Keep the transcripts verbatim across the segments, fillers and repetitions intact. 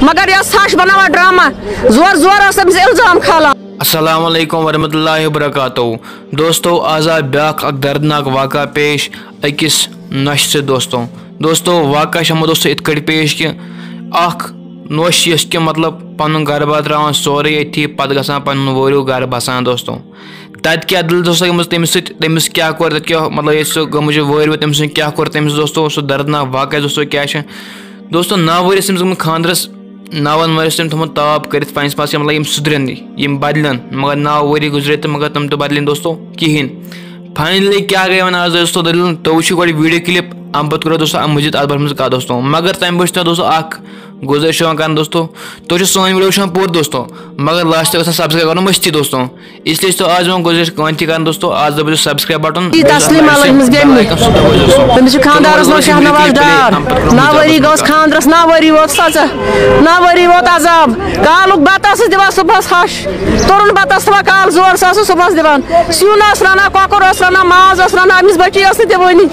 مگر یۄس ہش بناوان ڈرامہ، زور زور اوس أمِس الزام کھالان۔ السلام علیکم ورحمۃ اللہ وبرکاتہ۔ دوستو، آز آو بیاکھ اکھ دردناک واقعہ پیش أکِس نۄشہِ سۭتۍ۔ دوستو، دوستو، واقعہ چھُ یِمو دوستو یِتھ کٲٹھۍ پیش کہِ اکھ نۄش یۄس کہِ مطلب پنُن گرٕ بار تراوان سورُے أتھی، پتہٕ گژھان پنُن وٲرِو گرٕ بسان۔ دوستو، تتہِ کیٛاہ دٔلیٖل دوستو گٔمٕژ تٔمِس سۭتۍ، تٔمِس کیٛاہ کوٚر تتہِ، کیٛاہ مطلب ییٚتہِ سُہ گٔمٕژ چھِ وٲرِو، تٔمِس سۭتۍ کیٛاہ کوٚر تٔمِس دوستو، سُہ دردناک واقعہ دوستو کیٛاہ چھُ۔ دوستو، نَو ؤری ٲسۍ أمِس گٔمٕتۍ خانٛدرَس، نَوَن ؤرۍ ٲسۍ تٔمۍ تھوٚمُت تاپ کٔرِتھ پنٛنِس پانَس کہِ مطلب یِم سُدرن نہٕ، یِم بدلن، مگر نَو ؤری گُزرے تہٕ مگر تِم تہِ بدلے نہٕ دوستو کِہیٖنۍ۔ فاینلی کیٛاہ گٔے وۄنۍ آز دوستو دٔلیٖل، تُہۍ وٕچھِو گۄڈٕ ویٖڈیو کِلِپ، اَمہِ پَتہٕ کَرو دوستو اَمہِ مٔزیٖد اَتھ بارَس منٛز کَتھ دوستو۔ مگر تَمہِ برٛونٛہہ چھُ تۄہہِ دوستو اَکھ گُزٲرِش یِوان کَرنہٕ دوستو، تُہۍ چھِو سٲنۍ ویٖڈیو وٕچھان پوٗرٕ دوستو، مگر لاسٹ گژھان سبسکرایب کَرُن مٔشتٕے دوستو۔ اس لیے چھِ تۄہہِ آز یِوان گُزٲرِش کٲنٛتہِ تہِ کَرٕنۍ دوستو، آز دَبٲیِزیو سبسکرایب بٹن، یہِ تسلیٖم علی أمِس گٔمٕتۍ۔ تٔمِس چھُ خانٛدارَس ناو شاہنواز ڈار۔ نَو ؤری گوٚو اَسہِ خانٛدرَس، نَو ؤری ووت سَزا۔ نَو ؤری ووت عذاب۔ کالُک بَتہٕ ٲسٕس دِوان صُبحَس ہَش۔ تُرُن بَتہٕ ٲس تھاوان کالہٕ زور، سُہ ٲسٕس صُبحَس دِوان۔ سیُن ٲس رَنان، کۄکُر اوس رَنان، ماز اوس رَنان، أمِس بٔچی ٲس نہٕ دِوٲنی۔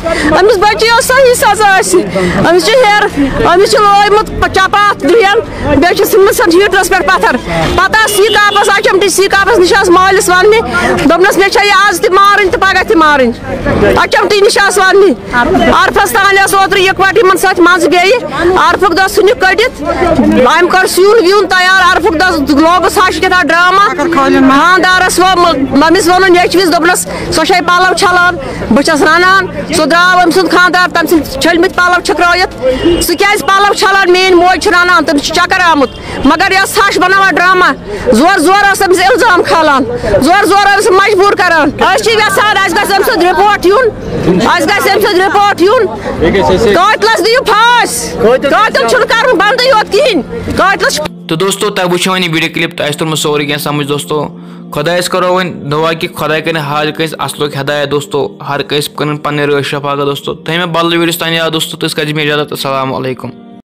أمِس بٔچی ٲس صحیح سَزا اَسہِ۔ أمِس چھِ ہیٚر، أمِس چھِ لٲیمٕژ چپاتھ دُہٮ۪ن۔ بیٚیہِ چھِ ژھٕنمٕژ سۄ ہیٖٹرَس پٮ۪ٹھ پَتھر۔ پَتہٕ آسہٕ سی کاپَس، اَچَم ٹی سی کاپَس نِش آسہٕ مٲلِس وَننہِ۔ دوٚپنَس، "مےٚ چھےٚ یہِ آز تہِ مارٕنۍ تہٕ پَگاہ تہِ مارٕنۍ۔" اَچَم ٹی نِش آسہٕ وَننہِ۔ عرفَس تانۍ ٲس اوترٕ یِکوَٹہٕ یِمَن سۭتۍ منٛزٕ بیٚیہِ۔ عرفُک دۄہ ژھٕنِکھ کٔڑِتھ۔ أمۍ کوٚر سیُن ویُن تیار۔ عرفُک دۄہ لوگُس ہَش کیٛاہ تام ڈرٛاما۔ خانٛدارَس ووٚن، مٔمِس ووٚنُن نیٚچوِس، دوٚپنَس، "سۄ چھےٚ پَلَو چھَلان، بہٕ چھَس رَنان۔" سُہ درٛاو أمۍ سُنٛد خانٛدار، تٔمۍ سٕنٛدۍ چھٔلمٕتۍ پَلَو چھٔکرٲیِتھ۔ "ژٕ کیٛازِ پَلَو چھَلان؟ میٛٲنۍ موج چھِ رَنان، تٔمِس چھُ چَکَر آمُت۔" مگر یۄس ہَش بَناوان ڈرٛاما، زورٕ زورٕ ٲس أمِس اِلزام کھالان، زورٕ زورٕ ٲس مجبوٗر کَران۔ أسۍ چھِ یَژھان اَسہِ گژھِ أمۍ سُنٛد رِپورٹ یُن، اَسہِ گژھِ أمۍ سُنٛد رِپورٹ یُن۔ قٲتلَس دِیِو پھٲسۍ۔ قٲتِل چھُنہٕ کَرُن بنٛدٕے یوت کِہیٖنۍ۔ قٲتلَس چھُ تہٕ دوستو، تۄہہِ وٕچھو وۄنۍ یہِ ویٖڈیو کِلِپ، تۄہہِ آسہِ توٚرمُت سورُے کینٛہہ سَمٕجھ دوستو۔ خۄدایَس کَرو وۄنۍ دُعا کہِ خۄداے کَرِ ہر کٲنٛسہِ اَصلُک ہدایت دوستو، ہر کٲنٛسہِ کَرٕنۍ پنٕنۍ رٲچھ شفاقت دوستو۔ تۄہہِ مےٚ بدلہٕ ویٖڈیوَس تام یاد دوستو، تہٕ أسۍ کَرِ مےٚ اِجازت۔ السلام علیکم۔